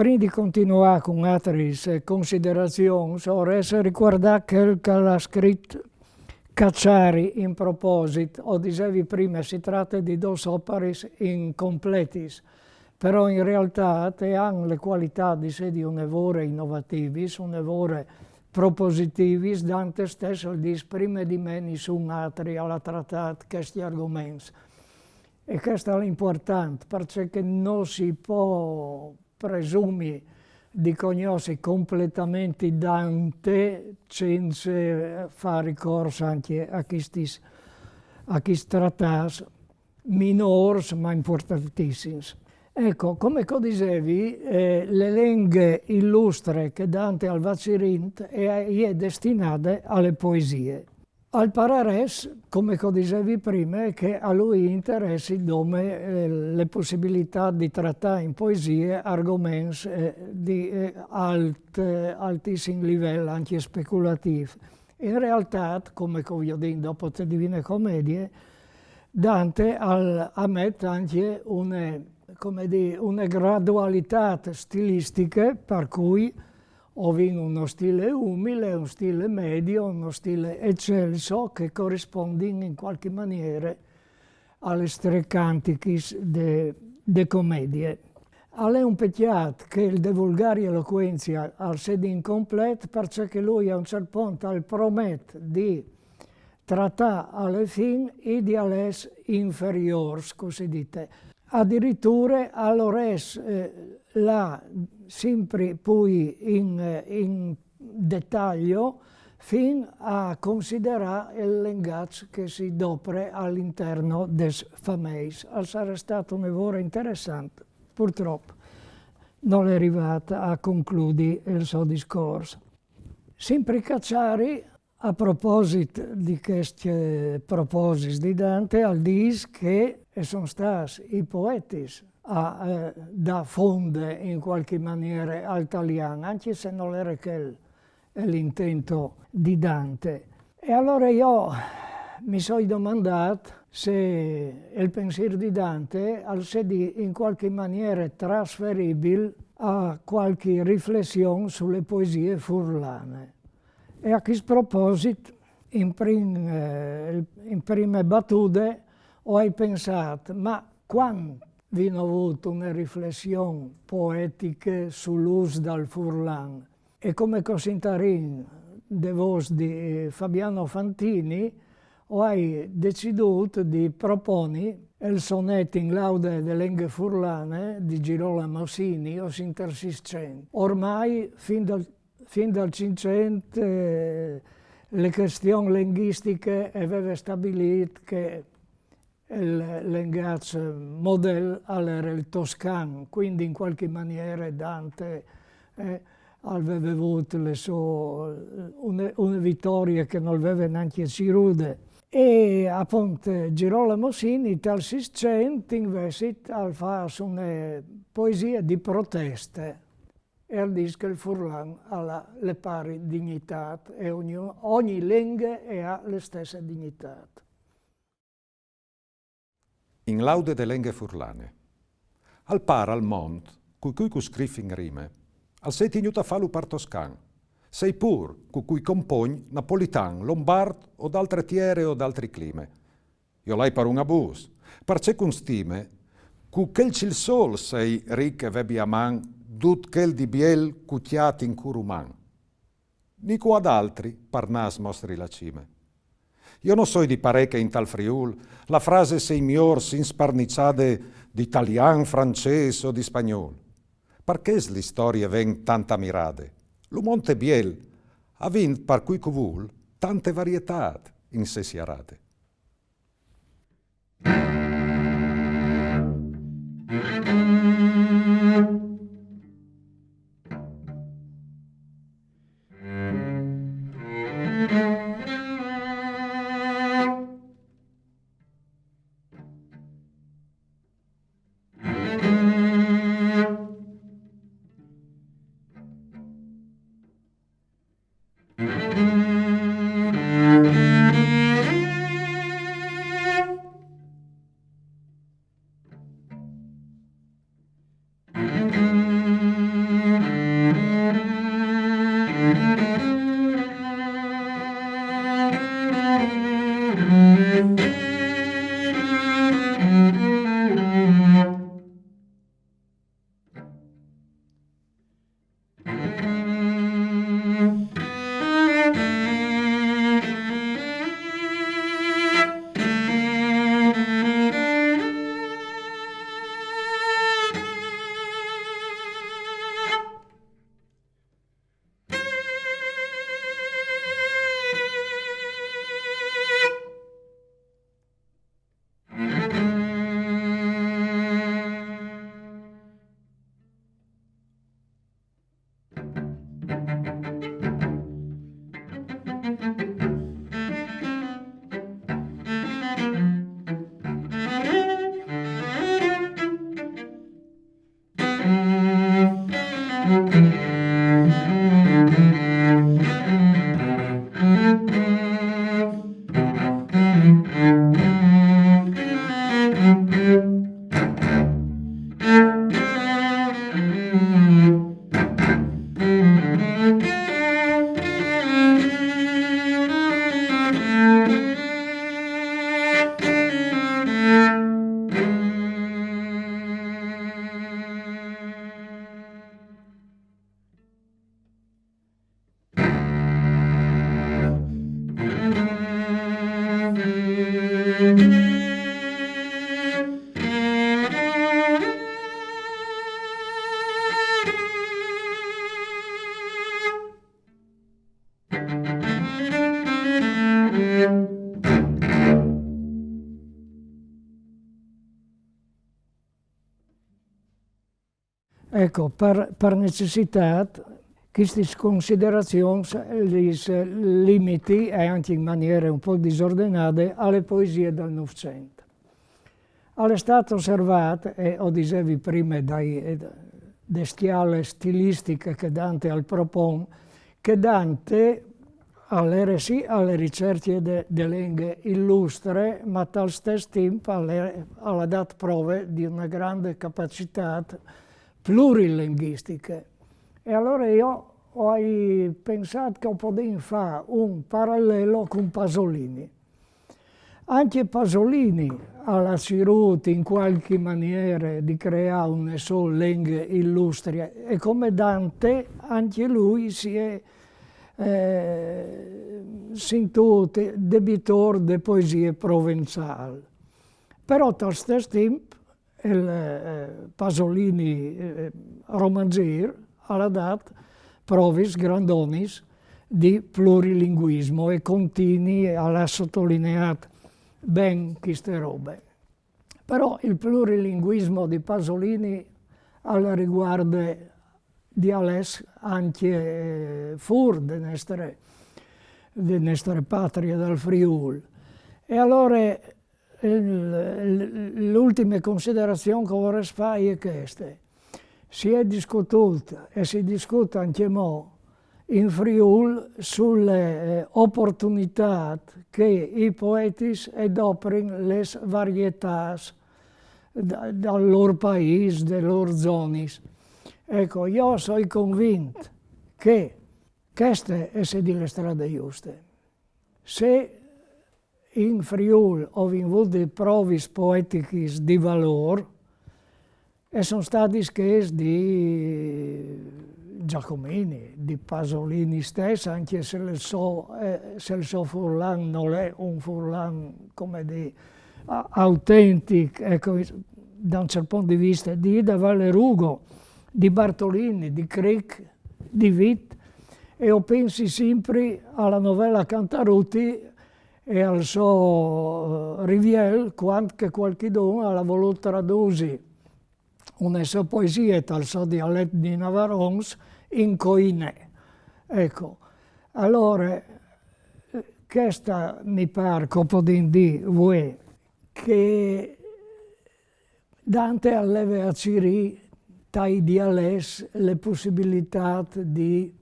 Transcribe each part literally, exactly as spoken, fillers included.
Prin di continuâ cun altris, eh, considerazions, o vorès ricuardâ chel che al à scrit Cacciari in proposit. O disevi prime, si trate di dôs oparis incompletis, però in realtât e àn la cualitât di sedi une vore inovativis, une vore propositivis. Dante stes al dîs: «Prime di me nissun altri al à tratât chescj argoments». E chest al è impuartant, parcè che no si pò presumi di cognossi completementri Dante cence fâ ricors ancje a chistis, a chescj tratâts minôrs, ma impuartantissims. Eco, come che o disevi, eh, la lenghe ilustre che Dante al va cirint e je destinade a la poesie. Al pararès, come che o disevi prime, che a lui i interessi dome, eh, la pussibilitât di tratâ in poesie argoments, eh, di, eh, alt, eh, altissim livel, ancje speculatîf. In realtât, come che o viodìn dopo te Divine Comedie, Dante al, al met ancje une, come dî, une gradualitât stilistiche, par cui o vin uno stile umile, un stile medio, uno stile eccelso, che o corispondin in cualchi maniere a lis trê cantichis de, de comedie. Al è un pecjât che il De vulgari eloquentia al sedi incomplet, parcè che lui a un ciert pont al promet di tratâ a la fin i dialets inferiôrs, cussì dite. Adiriture al vorès, eh, lâ simpri plui in, eh, in detaglio fin a considerâ il lengaç che si dopre al interno des fameis. Al sarès stât une vore interessant, purtrop nol è rivât a concludi il so discors. Simpri Cacciari, a proposit di chescj, eh, proposits di Dante, al dîs che a son stâts i poetis a, eh, dâ fonde in cualchi maniere al talian, ancje se nol jere chel, eh, l'intent di Dante. E alore jo mi soi domandât se il pensîr di Dante al sedi in cualchi maniere trasferibil a cualchi riflession su la poesie furlane. E a chest proposit, in prin-, eh, in prime batude, o ai pensât: ma cuant vino vût une riflession poetiche sul ûs dal furlan? E come che o sintarìn de vôs di, eh, Fabiano Fantini, o ai decidût di proponi il sonet in laude de lenghe furlane di Girolamo Sini, o sin tal Sîscent. Ormai fin dal, fin dal Cinccent, eh, la chestion lenghjistiche e veve stabilît che il lengaç model al jere il toscan, cuindi in cualchi maniere Dante, eh, al veve vût le sô, une, une vitorie che nol veve nancje cirude. E apont Girolamo Sini tal Sîscent invezit al fâs une poesie di proteste e al dîs che il furlan al à la pari dignitât e ogni, ogni lenghe e à la stesse dignitât. In laude de lenghe furlane. Al pâr al mont, cui cui che al scrîf in rime, al sei tignût a fâlu par toscan, sei pûr cu cui compogn napolitan, lombart o d'altre tiere o d'altri clime. Jo o ai par un abûs, parcè che un stime, cu chel cîl sôl sei ric e vebi a man dut chel di biel che o cjati in cûr uman. Ni cu ad altri par nâs mostri la cime. Jo no soi di parê che intal Friûl la frase sei miôrs insparniçade di talian, francês o di spagnûl. Par chest la istorie e ven tant amirade. Lu mont e biel, avint par cui che o vûl tante varietât in sê sierade. Eco, par, par necessitât, chestis considerazions lis limiti, e ancje in maniere un pôc disordenade, a la poesie dal Nûfcent. Al è stât osservât, e o disevi prime dai, eh, de scjale stilistiche che Dante al propon, che Dante al jere sì a la ricercje de, de lenghe ilustre, ma tal stes timp al è, al à dât prove di une grande capacitât plurilinguistiche. E alore jo o ai pensât che o podìn fâ un paralelo cun Pasolini. Ancje Pasolini al à cirût in cualchi maniere di creâ une sô lenghe ilustrie, e come Dante, ancje lui si è, eh, sintût debitôr de poesie provençâl. Però tal stes timp il, eh, Pasolini, eh, romanzîr al à dât provis grandonis di plurilinguismo e Contini al à sotlineât ben cheste robe. Però il plurilinguismo di Pasolini al rivuarde dialets ancje, eh, fûr de nestre, de nestre patrie dal Friûl. E alore il, il, la ultime considerazion che o vorès fâ e je cheste. Si è discutût e si discût ancjemò in Friûl su la, eh, oportunitât che i poetis a doprin lis varietâts da, dal lôr paîs, des lôr zonis. Eco, jo o soi convint che cheste e sedi la strade juste. Se in Friûl o vin vût provis poetichis di valôr, e son stadis chês di Giacomini, di Pasolini stes, ancje se il so, eh, se il so furlan nol è un furlan, come dî, a-, autentic, eco, da un cert pont di viste, di Ida Valerugo, di Bartolini, di Cric, di Vit, e o pensi simpri a la novele Cantaruti e al so, eh, riviel, cuant che cualchidun al à volût tradusi une sô poesie tal so dialet di Navarons in coinè. Eco, alore, eh, cheste mi pâr che o podìn dî vuê, che Dante al leve a cirî tai dialets la pussibilitât di,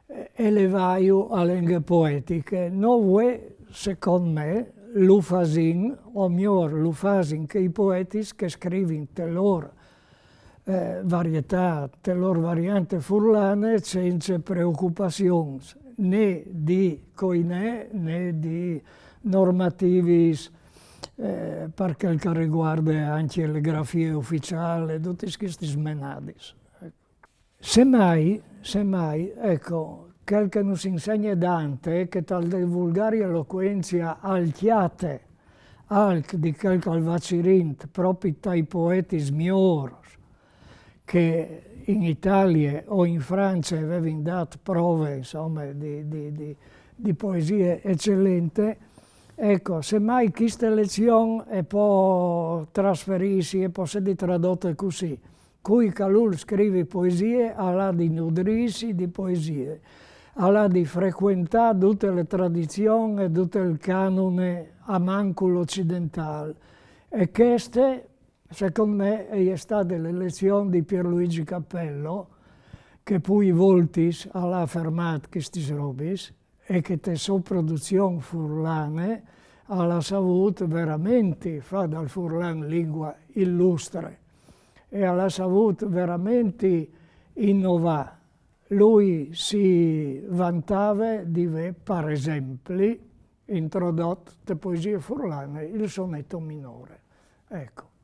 eh, elevâju a lenghe poetiche. Nô vuê, secont me, lu fasìn, o miôr, lu fasin chei poetis che a scrivin te lôr, eh, varietât, te lôr variante furlane, cence preocupazions, ni di coinè, ni di normativis, eh, par chel che al rivuarde ancje la grafie uficiâl, dutis chestis menadis. Semai, semai, eco, chel che nus insegne Dante, che tal de vulgari elocuenzie al cjate alc di chel che al va cirint propit tai poetis miôrs, che in Italie o in France a vevin dât prove, insome, di, di, di, di poesie ecelente. Eco, semai cheste lezion e pò trasferîsi, e pò sedi tradote cussì. Cui che al vûl scrivi poesie al à di nudrîsi di poesie. al à di frecuentâ dute le tradizion e dut il canone a mancul ocidentâl. E cheste, secont me, e je stade le lezion di Pierluigi Cappello, che plui voltis al à afermât chestis robis, e che te sô produzion furlane al à savût verementri fâ dal furlan lingua illustre e al à savût verementri innovâ. Lui si vantave di vê, par esempli, introdot te poesie furlane il soneto minore. Eco.